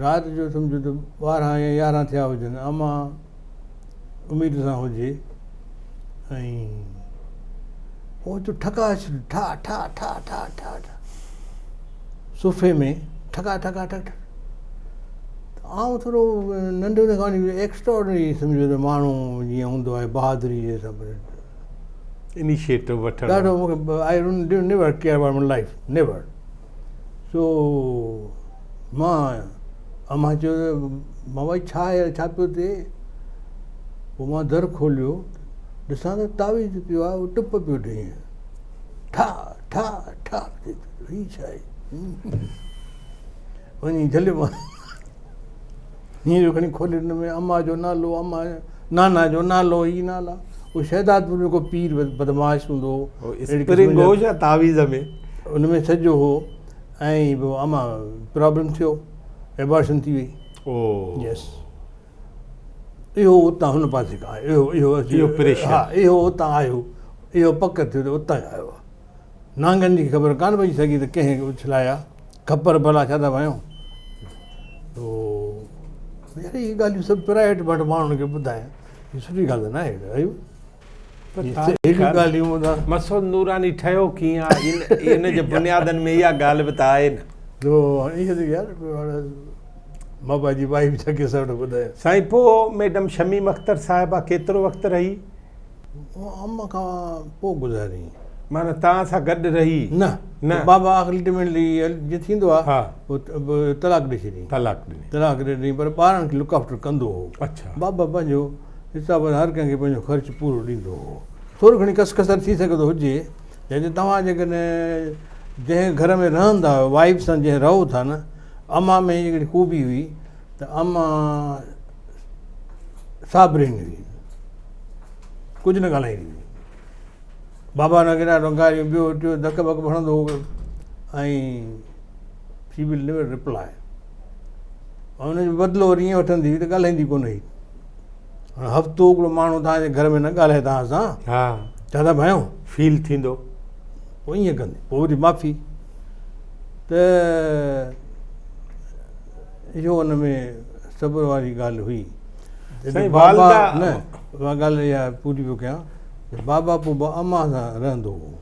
رات جو سمجهو ته 12 يا 11 ٿيا هجن امان اميد سان هجي ۽ اوچتو ٺڪا ٺا ٺا ٺا ٺا ٺا ٺا صوفي ۾ ٺڪا ٺڪا ٺڪ ٺڪ آئون ٿورو ننڍي هوندي کان وٺي ايڪسٽرا آرڊنري سمجهو ته ماڻهو جيئن هوندو آهي بهادري جي سڀ انيشيٽو وٺڻ ڏاڍو مونکي I never care about my life never سو مان امان چيو ته بابا هي ڇا آهي ڇا پيو ٿئي؟ پوء مان در کوليو ڏسان ته تعويذ پيو آهي اهو ٽپ پيو ڏئي ٺا ٺا ٺا هي ڇا آهي؟ وڃي جهليومانس هيئن جو کڻي کولي ان ۾ اما جو نالو اما نانا جو نالو هي نالا اهو شهدادپور ۾ ڪو پير بدمعاش هوندو هو اسپرنگ هو يا تعويذ ۾ ان ۾ سڄو هو ۽ پوء اما پرابلم ٿيو ابارشن ٿي وئي او يس اهو اتان هن پاسي کان آيو اهو اهو اهو پريشر ها اهو اتان آيو اهو پڪ ٿيو ته اتان آيو نانگن جي خبر ڪانه پئجي سگهي ته ڪنهن اڇلايا کپر ڀلا ڇا ٿا ڀانيو تو يار اهي ڳالهيون سڀ پرائيويٽ وٽ ماڻهن کي ٻڌايان هي سٺي ڳالهه ته ناهي ايوب اهڙيون ڳالهيون ٻڌا مسعود نوراني ٺهيو ڪيئن آ ان جي بنيادن ۾ اها ڳالهه به ته آهي نه تو اهي ته يار بابا جي وائيف جا قصا وٺو ٻڌايان سائين پوء ميڊم شميم اختر صاحبه ڪيترو وقت رهي اما کان پوء گذاري. معنيٰ توهان سان گڏ رهي؟ نه نه بابا الٽيميٽلي جيئن ٿيندو آ پوء طلاق ڏئي ڇڏيائين. طلاق ڏني. طلاق ڏئي ڏني پر ٻارن کي لڪ آفٽر ڪندو هو. اڇا. بابا پنهنجو حساب سان هر ڪنهن کي پنهنجو خرچ پورو ڏيندو هو. ٿورو کڻي ڪس ڪسر ٿي سگهي ٿو هجي جڏهن توهان جيڪڏهن جنهن گهر ۾ رهندا آهيو وائيف سان جنهن رهو ٿا نه اما ۾ هڪڙي خوبي هئي ته اما صابرين هئي. ڪجهه نه ڳالهائيندي هئي. بابا هن کي ڏاڍو گاريون ٻيو ٽيو ڌڪ ٻڪ به هڻندو هو ۽ شي ول نيور رپلاء ۽ ان جو بدلو وري ائين وٺندي هئي ته ڳالهائيندي ڪونه هئي. هاڻي هفتو هڪڙو ماڻهو توهان جي گهر ۾ نه ڳالهائي توهان سان ها ڇا ٿا ڀانيو؟ فيل ٿيندو. پوء ائين ڪندي پوء وري معافي ته اهو ان ۾ صبر واري ڳالهه هئي. سائين والده نه اها ڳالهه اها پوري پيو ڪيان ته بابا پوء به امان سان رهندو هو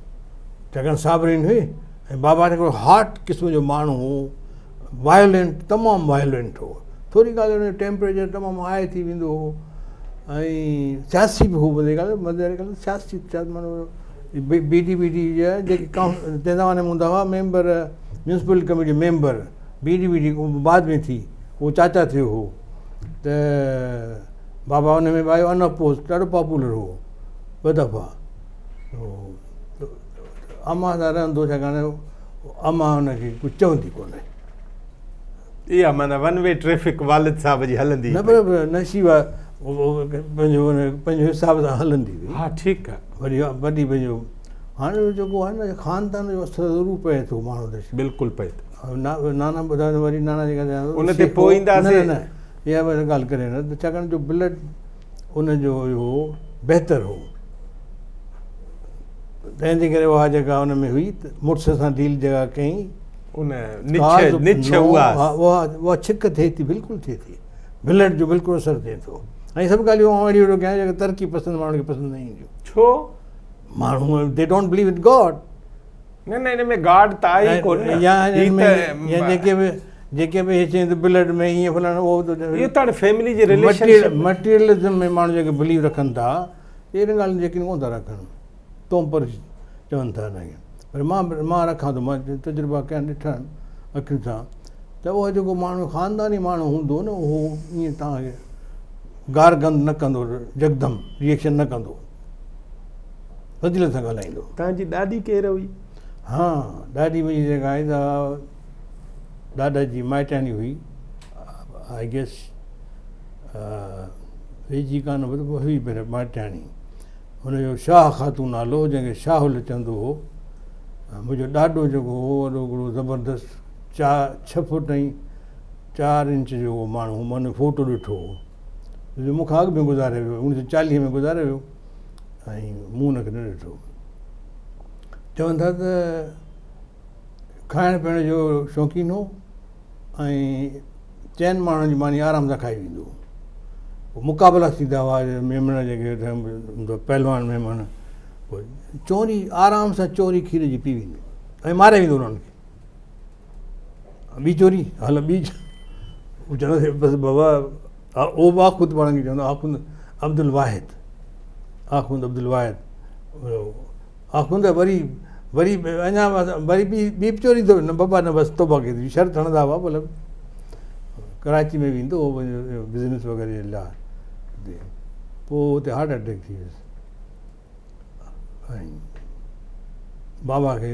ڇاڪاڻ صابرين هئي ۽ بابا هڪڙو هاٽ قسم جو ماڻهو هو وائلنٽ تمام وائلنٽ هو ٿوري ڳالهه ان جو ٽيمپريچر تمام هاء ٿي ويندو هو ۽ سياسي به هو مزي ڳالهه مزي واري ڳالهه سياسي معنيٰ بي ڊي بي ڊي جا جيڪي تنهن زماني ۾ هوندا هئا member municipal committee member B D B D بعد ۾ ٿي اهو چاچا ٿيو هو ته بابا ان ۾ به آيو ان اپوز ڏاڍو پاپولر هو ٻه دفعا امان سان رهندو ڇاڪاڻ امان هن کي ڪجهه چوندي ڪونه اها معنيٰ ون وي ٽريفڪ والد صاحب جي هلندي نه پر نشيبا پنهنجو پنهنجو حساب سان هلندي هئي ها ٺيڪ آهي وري وڏي پنهنجو هاڻي جيڪو آهي نه خاندان جو اثر ضرور پئي ٿو ماڻهو تي بلڪل پئي ٿو نانا ٻڌايو وري نانا جي ڳالهه ان تي پوء اينداسين نه نه اها به ڳالهه ڪري نه ته ڇاڪاڻ جو بلڊ ان جو اهو بهتر هو تنهن جي ڪري اها جيڪا ان ۾ هئي مڙس سان ڊيل جيڪا ڪئي ان نڇ نڇ اها اها اها ڇڪ ٿئي ٿي بلڪل ٿئي ٿي بلڊ جو بلڪل اثر ٿئي ٿو ۽ سڀ ڳالهيون آئون اهڙيون اهڙيون ڪيان جيڪي ترقي پسند ماڻهن کي پسند نه اينديون ڇو ماڻهو the don't believe in God نه نه ان ۾ گاڊ ته آهي ئي ڪونه يا هي ته يا جيڪي به جيڪي به هي چين ته بلڊ ۾ ائين فلاڻو اهو ته اهو ته هاڻي فيملي جي رليشن شپ مٽيريلزم ۾ ماڻهو جيڪي بليو رکن ٿا اهڙين ڳالهين تي يقين ڪونه ٿا رکن تون پر چون ٿا ان کي پر مان مان رکان ٿو مان تجربا ڪيا ڏٺا آهن اکين سان ته اهو جيڪو ماڻهو خانداني ماڻهو هوندو نه اهو ائين توهان کي گارگند نه ڪندو يڪدم ريئيڪشن نه ڪندو فضيلت سان ڳالهائيندو. توهان جي ڏاڏي ڪير هئي؟ ها ڏاڏي منهنجي جيڪا آهي سا ڏاڏا جي مائٽياڻي هئي I guess ويجهي ڪانه هئي پر هئي پر مائٽياڻي هن جو شاهه خاتون نالو هو جنهن کي شاهل چوندو هو منهنجو ڏاڏو جيڪو هو وڏو هڪڙو زبردست چار ڇهه فوٽ ۽ چار انچ جو ماڻهو هو مان فوٽو ڏٺو هو جو مون کان اڳ ۾ گذاري ويو 1940 ۾ گذاري ويو ۽ مون ان کي نه ڏٺو. چون ٿا ته کائڻ پيئڻ جو شوقين هو ۽ چئن ماڻهن جي ماني آرام سان کائي ويندو هو. مقابلا ٿيندا هئا ميمڻ جيڪي پهلوان ميمڻ پوء چوري آرام سان چوري کير جي پي ويندو ۽ ماري ويندو انهن کي. ٻي چوري هل ٻي چوندو بس بابا اهو به آخوند پاڻ کي چوندو آخوند عبدالواحد آخوند عبدالواحد آخوند وري وري اڃا وري ٻي ٻي به چوري اٿو نه بابا نه بس توبه ڪئي شرط هڻندا هئا مطلب ڪراچي ۾ ويندو هو بزنس وغيره جي لاء پوء اتي هارٽ اٽيڪ ٿي ويس ۽ بابا کي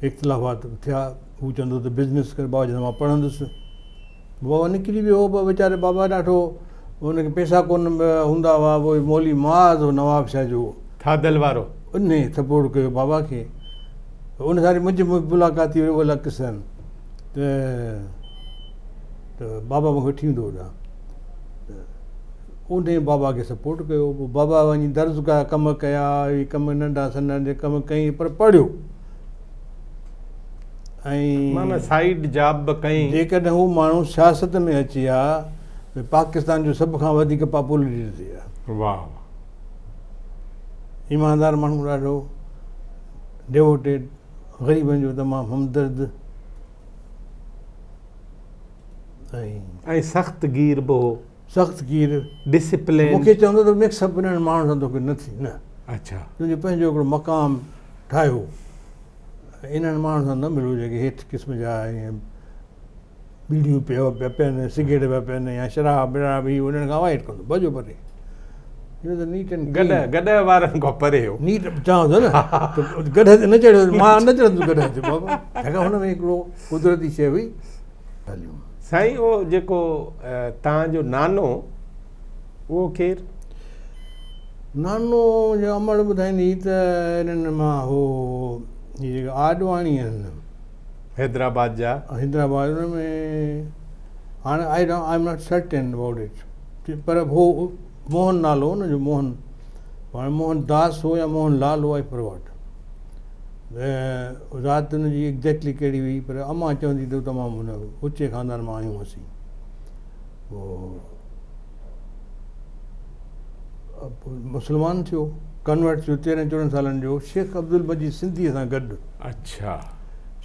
اختلافات ٿيا هو چوندو ته بزنس ڪر بابا چوندو مان پڙهندس بابا نڪري ويو هو پر ويچاري بابا ڏاڍو هن کي پئسا ڪونه هوندا هئا پوء مولوي معاذ هو نواب شاهه جو ٿاڌل وارو انهي سپورٽ ڪيو بابا کي ان ساري منهنجي ملاقات ٿي وئي الڳ قصا آهن ته ته بابا مونکي وٺي ويندو هوڏانهن ته انهي بابا کي سپورٽ ڪيو پوء بابا وڃي درزگاهه ڪم ڪيا اهي ڪم ننڍا سنڍا ڪم ڪيائين پر پڙهيو ۽ معنيٰ سائيڊ جاب به ڪئين. جيڪڏهن هو ماڻهو سياست ۾ اچي ها ته پاڪستان جو سڀ کان وڌيڪ پاپولر ليڊر ٿئي ها. واهه واهه. ايماندار ماڻهو ڏاڍو ڊيووٽيڊ غريبن جو تمام همدرد ۽. ۽ سخت گير به هو. سخت گير ڊسپلين. مون کي چوندو ته مڪس اپ انهن ماڻهن سان توکي نه ٿي نه. اڇا. تنهنجو پنهنجو هڪڙو مقام ٺاهيو. انهن ماڻهن سان نه ملو جيڪي هيٺ قسم جا ائين ٻيڙيون پيا پيا پين سگريٽ پيا پين يا شراب براب هي انهن کان اوائڊ ڪندو ڀڄو پري. He was a neat and clean. گڏهه گڏهه وارن کان پري هو. نيٽ چوان ٿو نه ته گڏهه تي نه چڙهيو مان نه چڙهندس گڏهه تي بابا ڇاڪاڻ هن ۾ هڪڙو قدرتي شيء هئي. سائين اهو جيڪو توهان جو نانو اهو ڪير؟ نانو جو امڙ ٻڌائيندي هئي ته انهن مان هو هي جيڪي آڏواڻي آهن. حيدرآباد جا. حيدرآباد ان ۾ هاڻي I don't I am not certain about it پر هو موهن نالو هو ان جو موهن هاڻي موهن داس هو يا موهن لال هو آئي فارگاٽ ذات ان جي ايگزيڪٽلي ڪهڙي هئي پر امان چوندي ته تمام هن اوچي خاندان مان آهيون اسين پوء مسلمان ٿيو ڪنورٽ ٿيو تيرهن چوڏهن سالن جو شيخ عبدالمجيد سنڌيء سان گڏ. اڇا.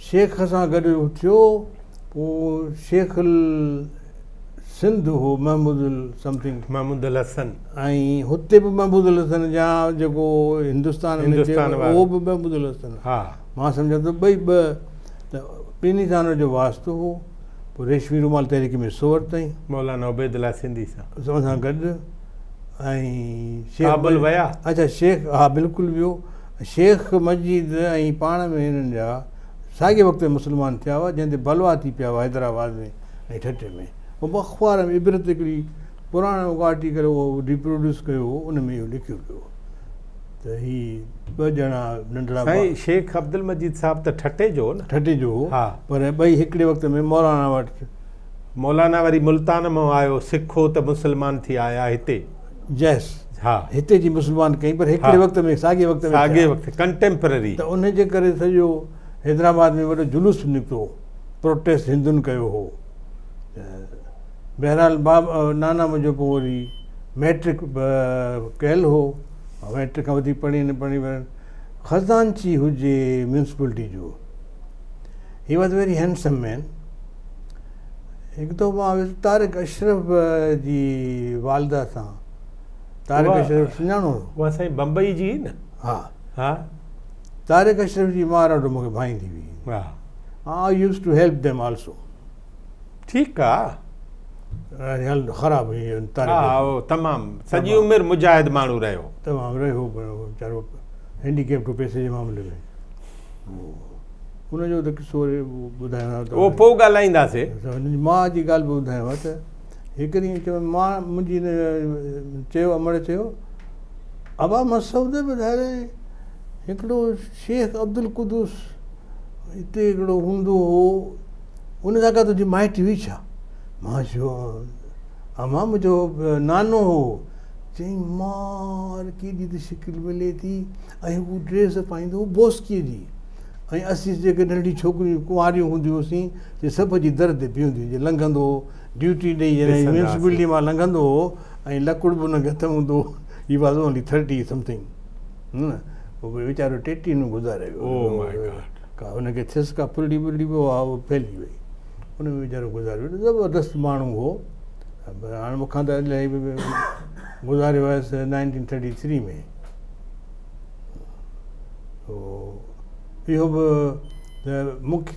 شيخ سان گڏ ٿيو پوء شيخ السنڌ هو محمود السمٿنگ. محمود الحسن. ۽ هتي به محمود الحسن يا جيڪو هندستان ۾ ٿيو اهو به محمود الحسن. ها. مان سمجهان ٿو ٻئي ٻه ته ٻنهي سان ان جو واسطو هو. پوء ريشمي رومال تحريڪ ۾ حصو ورتائين. مولانا عبيدالله سنڌي سان. سان گڏ ۽ شيخ ڪابل ويا؟ اڇا شيخ ها بلڪل ويو. شيخ مجيد ۽ پاڻ ۾ هنن جا ساڳئي وقت ۾ مسلمان ٿيا هئا جنهن تي بلوا ٿي پيا هئا حيدرآباد ۾ ۽ ٺٽي ۾ اهو اخبار ۾ عبرت هڪڙي پراڻو آرٽيڪل اهو ريپروڊيوس ڪيو هو ان ۾ اهو لکيو پيو هو ته هي ٻه ڄڻا ننڍڙا سائين شيخ عبدالمجيد صاحب ته ٺٽي جو هو نه؟ ٺٽي جو هو ها پر ٻئي هڪڙي وقت ۾ مولانا وٽ. مولانا وري ملتان مان آيو سک هو ته مسلمان ٿي آيا هتي. يس ها هتي جي مسلمان ڪئي پر هڪڙي وقت ۾ ساڳي وقت ۾ ساڳي وقت ڪنٽيمپرري. ته ان جي ڪري سڄو حيدرآباد ۾ وڏو جلوس نڪتو پروٽيسٽ هندن ڪيو هو بهرحال باب نانا منهنجو پوء وري ميٽرڪ ڪيل هو ميٽرڪ کان وڌيڪ پڙهي نه پڙهي پر خزانچي هجي ميونسپلٽي جو he was very handsome man هڪ دفعو مان ويس طارق اشرف جي والده سان طارق اشرف سڃاڻو اها سائين بمبئي جي هئي نه ها ها طارق اشرف جي ماء ڏاڍو مونکي ڀائيندي هئي ها I use to help them also ٺيڪ آ هل خراب هئي طارق ها اهو تمام سڄي عمر مجاهد ماڻهو رهيو تمام رهيو پر ويچارو هينڊيڪيپڊ هو پئسي جي معاملي ۾ ان جو ته قصو وري ٻڌايان ته اهو پوء ڳالهائينداسي. هن جي ماء جي ڳالهه به ٻڌايانو ته هڪ ڏينهن چيو ماء منهنجي چيو امڙ چيو ابا مسعود ٻڌائي هڪڙو شيخ عبدالقدوس هتي هڪڙو هوندو هو ان سان ڪا تنهنجي مائٽي هئي ڇا؟ مان چيو امان منهنجو نانو هو. چيائين مار ڪيڏي ته شڪل ملي ٿي ۽ هو ڊريس پائيندو هو بوسڪيء جي ۽ اسين جيڪي ننڍڙي ڇوڪريون ڪنواريون هونديون هيونسين سي سڀ اچي در تي بيهنديون جي لنگهندو هو ڊيوٽي ڏئي جڏهن ميونسپلٽي مان لنگهندو هو ۽ لڪڙ به ان کي هٿ ۾ هوندو هو he was only thirty something نه پوء ويچارو ٽيٽيهن ۾ گذاري ويو ڪا ان کي ٿيس ڪا ڦرڙي ٻرڙي به اها ڦهلجي وئي ان ۾ ويچارو گذاري ويو زبردست ماڻهو هو پر هاڻي مون کان ته الاهي گذاري ويس نائنٽين ٿرٽي ٿري ۾ اهو به ته مون کي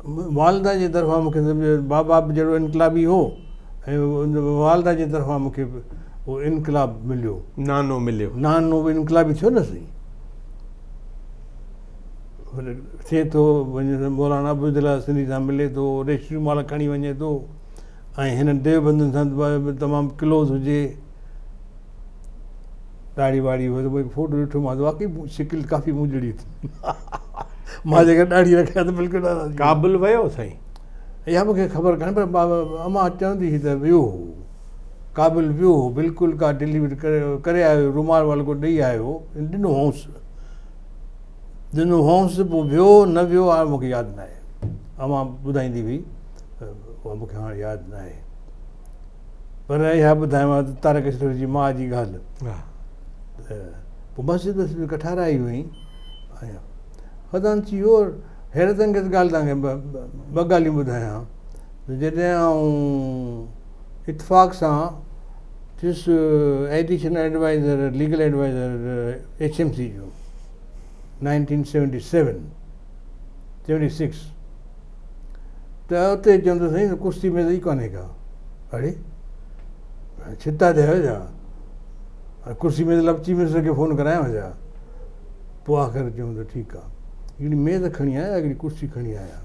والده جي طرفان مون کي بابا به جهڙو انقلابي هو ۽ والده جي طرفان مون کي اهو انقلاب مليو. نانو مليو. نانو به انقلابي ٿيو نه سائين. ٿئي ٿو وڃي مولانا عبدالله سنڌي سان ملي ٿو، ريشمي رومال کڻي وڃي ٿو ۽ هنن ديوبندن سان تمام ڪلوز هجي. ڏاڙهي واڙهي هئس مون هڪ فوٽو ڏٺو مان واقعي شڪل ڪافي مون جهڙي اٿس مان جيڪر ڏاڙهي رکيان ته بلڪل ڪابل ويو سائين اها مون کي خبر ڪانه پر امان چوندي هئي ته ويو هو ڪابل ويو هو بلڪل ڪا ڊليوري ڪري ڪري آيو رومال وال ڪو ڏئي آيو هو ڏنو هئس ڏنو هئس پوء ويو نه ويو هاڻي مون کي ياد نه آهي امان ٻڌائيندي هئي اها مون کي هاڻي ياد نه آهي پر اها ٻڌايانو ته طارق اشرف جي ماء جي ڳالهه ته پوء مسجد وسجد ڪٺارائي هئي ۽ خزانچي اهو حيرت انگيز ڳالهه توهان کي ٻه ڳالهيون ٻڌايان ته جڏهن آئون اتفاق سان ٿيس additional adviser legal adviser H M C جو 1977 76 ته اتي چون ته سائين ڪرسي ميز ئي ڪونهي ڪا. اڙي ڇتا ٿيا آهيو ڇا؟ ڪرسي ميز لاء چيف منسٽر کي فون ڪرايانو ڇا؟ پوء آخر چيون ته ٺيڪ آ. هڪڙي ميز کڻي آيا هڪڙي ڪرسي کڻي آيا.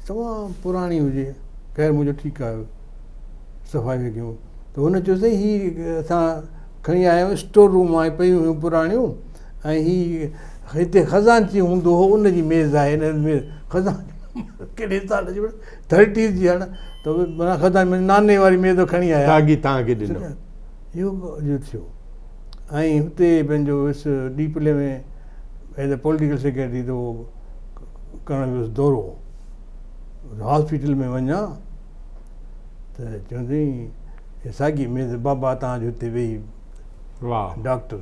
تمام پراڻي هجي. خير منهنجو ٺيڪ آ صفائي ۾ ڪيون ته هن چيو سائين هي اسان کڻي آيا آهيون اسٽور روم مان پيون هيون پراڻيون ۽ هي هتي خزانچي هوندو هو ان جي ميز آهي ان ميز خزانچي ڪهڙي سال جي ٿرٽيز جي هاڻ ته معنيٰ خزانچي منهنجي ناني واري ميز کڻي آيا ساڳي توهان کي ڏنو اهو جو ٿيو ۽ هتي پنهنجو هيس Diplo ۾ as a political secretary ته اهو ڪرڻ ويس دورو هاسپيٽل ۾ وڃان ته چوندي هي ساڳي ميز بابا توهان جو هتي ويهي واهه ڊاڪٽر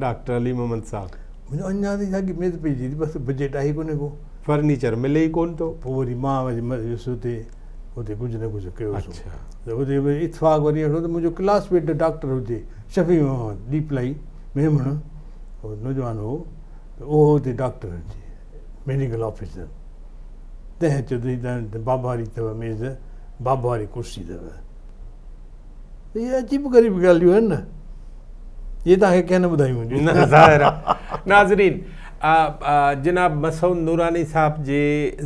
ڊاڪٽر علي محمد صاحب. منهنجو اڃا تائين ساڳي ميز پئي اچي ٿي بس بجيٽ آهي ڪونهي ڪو. فرنيچر ملي ئي ڪونه ٿو. پوء وري مان وري ويس اتي اتي ڪجهه نه ڪجهه ڪيوسون. ته اتي وري اتفاق وري اهڙو ته منهنجو ڪلاس ميٽ ڊاڪٽر هجي شفيع محمد ڏيپلائي ميمڻ هو نوجوان هو ته اهو اتي ڊاڪٽر هجي ميڊيڪل آفيسر تنهن چيو ته بابا واري اٿو ميز بابا واري ڪرسي اٿو. اهي عجيب غريب ڳالهيون آهن نه اهي توهان کي ڪنهن نه ٻڌايون هونديون. نه ظاهر آهي. ناظرين جناب مسعود نوراني صاحب جي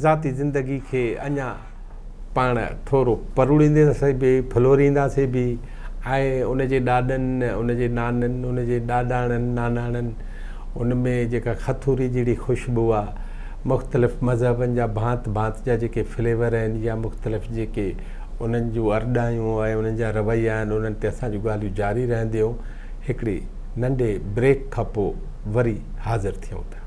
ذاتي زندگي کي اڃا پاڻ ٿورو پروڙينداسين به ڦلورينداسين به ۽ ان جي ڏاڏن ان جي نانن ان جي ڏاڏاڻن ناناڻن ان ۾ جيڪا کٿوري جهڙي خوشبو آ مختلف مذهبن جا ڀانت ڀانت جا جيڪي فليور آهن يا مختلف جيڪي انهن جون ارڏايون ۽ انهن جا رويا آهن انهن تي اسان جون ڳالهيون جاري رهنديون. هڪڙي ننڍي بريڪ کان پوء وري حاضر ٿيون ٿا.